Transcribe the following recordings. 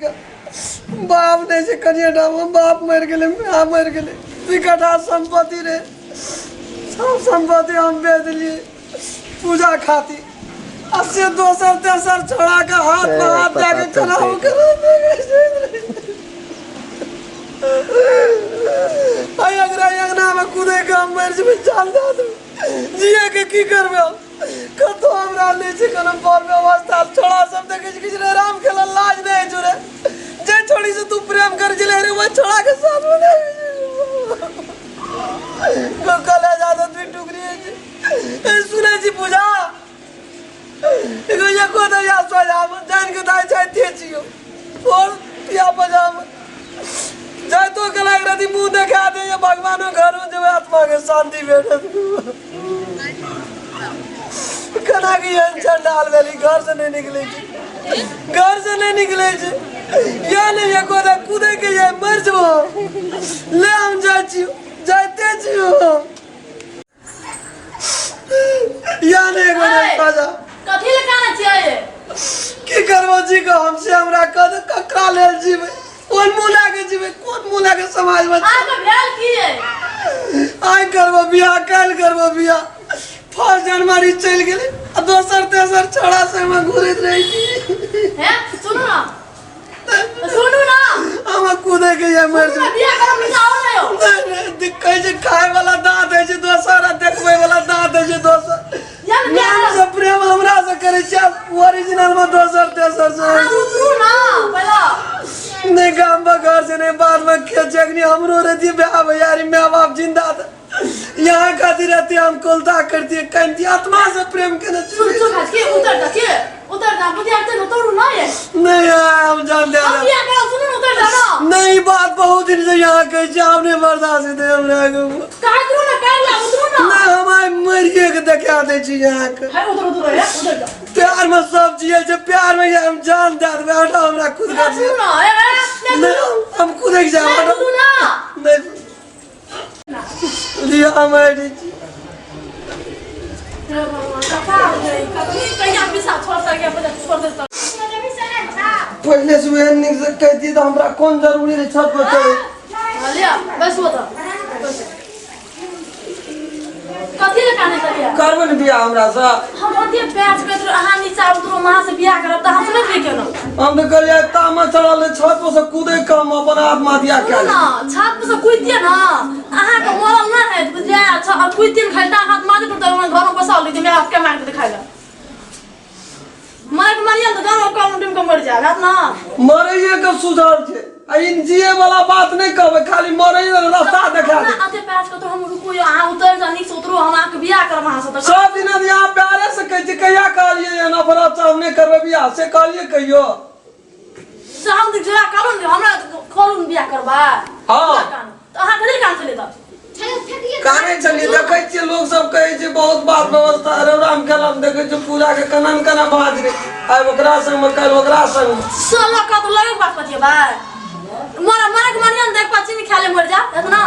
बाप नहि छै कनिए टा बाप मरि गेलै माय मरि गेलै दू कट्ठा सम्पत्ति रहै सब सम्पत्ति हम बेच देलियै पूजा खातिर आ से दोसर तेसर छोड़ा के हाथ में हाथ दए के खराब करा आइ अगरा अंगना में कूदे के हम मरि जेबै जान दए देबै जिए के की करबै हम कतौ हमरा नहि छै कोनो बड़ व्यवस्था छोड़ा सब देखै छै किछु रे राम खेला लाज नहि होइ छौ रे जे छोड़ी से तू प्रेम कर छलै रे ओहि छोड़ा के साथ में कॉलेज आदत भी टुकड़ी होइ छै ए, सुनै छी पूजा एगो एको दैया सोझामे जानि के दाइ जाइते छियौ और पिया पजामे जाइतो के लागि रहती मुँह देखा दे भगवानो घर में जेबै आत्मा के शांति भेटत केना कि एहन चंडाल भेली घर से नहीं निकले छै घर से नहीं निकले छै या नहीं एको दा कूदे के ये मर जबो ले हम जाइ छियो जाइते छियो या नहीं एको दा ताजा कथी लए कानै छियै की करबो जी को हमसे हमरा कद ककरा लेल जीवे कोन मुँह लए के जीवे कोन मुँह लए के समाज में अहाँके भेल की यै आइ करबो बियाह काल्हि करबो बियाह फर्स्ट जनवरी चलि गेलै आ दोसर तेसर छौड़ा संगमे घुरैत रहै छी हे सुनू ना सुनू ना हमरा कूदे के ये मर सुनू ना बियाह करब नीचा आओ ना यौ नहि नहि कहै छै खाय वाला दाँत होइ छै दोसर आ देखबै वाला दाँत होइ छै दोसर या ने बियाह नाम से प्रेम हमरा से करै छै ओरिजिनल में दोसर तेसर से अहाँ उतरू ना पहिले नहीं गाम में घर से नहीं बाद में खेत जगनी हमरो रहती ब्याह भैयारी माँ बाप जिंदा था यहाँ खातिर रहती हम कोलता करती कहती आत्मा से प्रेम केने सुन छी सुन के उतर जा के उतर जा बुझिया ते उतरू ना ये नहीं यार, हम जान दे हम बियाह करब सुनू ना उतर जा ना नहीं बात बहुत दिन से यहाँ कहे छी हम नहीं बर्दाश्त हेतै हमरा के काहे करू ना कर ला उतरू ना नहीं हम आइ मरिए के देखा दै छी यहाँ के है उतर उतर है उतर जा प्यार में सब जिए छै प्यार में हम जान दे देबै हटाओ हमरा खुद कर सुनू ना ए ए नहीं हम खुद एक जाब नहीं हटाओ सुनू ना नहीं लिया हम आइ छी हे भगवान कपार गई कखनी कहिया पिसा छोड़ सके छोड़ दे पहिले से एहन नीक से कहती तऽ हमरा कोन जरूरी रहै छत पर चढ़े लिया बस वो तो कथी ले काने चलिया करबै ने बियाह हमरा से हम ओते प्याज कहैत रहो अहाँ नीचा उतरू वहाँ से बियाह करब तऽ हम सुनैत रही केना हम तऽ कहलियै तामा चढ़ल रहै छत पर से कूदै कम अपन आत्महत्या सुनू कए ना छत पर से कुदितियै ना अहाँके मरल ना हैत बुझलियै कुदितियै ने खाली हाथ मारे पर तऽ घर में बसा लेती मेरा के मार के दिखाइ ला मार के मारिया तऽ गाँव कम डूबि के मरि जायब हैत ना मरैये के सुझाव छै आ इन जिए वाला बात नहि कहबै खाली मरैये के रास्ता देखा दे अते प्याज के तो हम रुकू यो अहाँ उतर जा नीक से उतरू हम अहाँके बियाह करब अहाँ से तऽ सब दिन यदि अहाँ प्यारे से कहै छी कहिया कहलियै एना नफरत से हम नहि करबै बियाह से कहलियै कहियो से हम तऽ जोड़ा कहलहुँ ने हमरा कहलहुँ ने बियाह करबै हाँ। तऽ अहाँ कथी काम छलै तऽ कानै छलियै देखै छियै लोक सब कहै छै बहुत बात व्यवस्था रौराम खेलम देखै छियै पूजा के केना ने केना भाज रे आइ ओकरा संगमे काल्हि ओकरा संगमे साला का तो लगे बात बतियेबै मरा मरा के मरिया ने देख पा चीनी खा ले मर जा एतना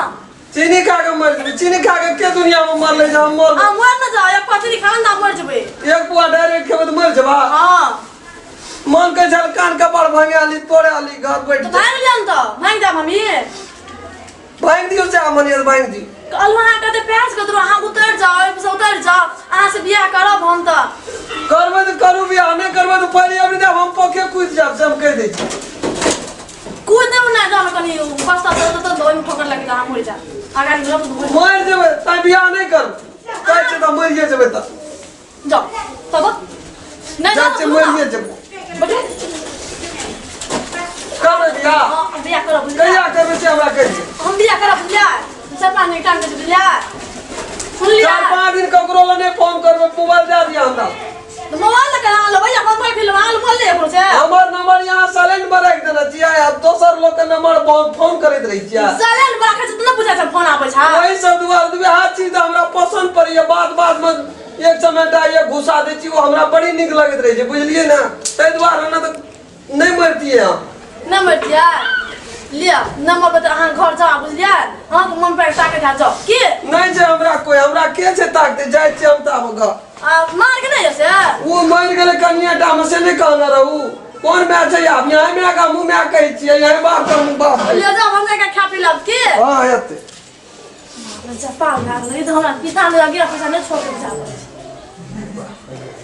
चीनी खा के मर जेबै चीनी खा के के दुनिया में मरलै जे हम मरबै आ मर न जाओ एक पा चीनी खा ना मर जेबै एक पुआ डायरेक्ट खेबै तऽ मर जेबा हां मन कहै छल कान कपार भांगे ली तोड़े ली घर बैठ तो भाग लियन तो भाग जा मम्मी भांगि दियौ से मनिया भांगि दियौ कहलहुँ अहाँ कते प्यास कतरो अहाँ उतरि जाओ एहि से उतरि जाओ अहाँ से बियाह करब हम तऽ करबै तऽ करू बियाह नहि करबै तऽ पहिले अबरी देब हम पोखे कूदि जायब से हम कहि दै छी कूद देब ना जाओ कनि बस्ता तर तर ओहिमे ठोकर लागि अहाँ मरि जाओ आगाँ निकलब तऽ मरि जेबै तैं बियाह नहि करबै कहै छियै तऽ मरिए जेबै तऽ जाओ तब नहीं जाइ जाओ छियै मरिए जेबै बैठो करबै बियाह हाँ हम बियाह करब बुझलियै कहिया करबै से हमरा कहि दियौ हम बियाह करब बुझलियै चारि पाँच दिन टाइम दै छी बुझलियै सुनलियै चारि पाँच दिन ककरो लग नहि फोन करबै मोबाइल दए दिअ हमरा तऽ मोबाइल लऽ के अहाँ लेबै या हम राखि लेबै अहाँ मोबाइल नहि ककरो छै हमर नंबर यहाँ साइलेंट पर राखि देने छियै आ दोसर लोक के नंबर फोन करैत रहै छियै साइलेंट पर राखै छै तऽ नहि बुझाइ छै फोन आबै छै वही सब दुआरे वएह चीज तऽ हमरा पसन्द पड़ैए बात बात में एक चमेटा एक घुसा दै छी ओ हमरा बड़ी नीक लगैत रहै छै बुझलियै ने ताहि दुआरे ने तऽ नहि मरतियै हम नहि मरतियै लिअ नहि मरबै तऽ अहाँ घर जाउ बुझलियै अहाँके मन पर ताकत हैत जाउ की नहि छै हमरा कोइ हमरा के छै ताकते जाइ छियै हम तऽ आब घर आ मार के नहि से ओ मरि गेलै कनिए टा मे से नहि कहने रहू कोन माय छै आब यहाँ माय का मुँह माय कहै छियै यहाँ बाप का मुँह बाप ले जाओ हमरा के खा पी लब के हँ हेतै जपा भए गेलै ई तऽ हमरा पिता ले गिरा पैसा नहि छोड़ के जाबै छै।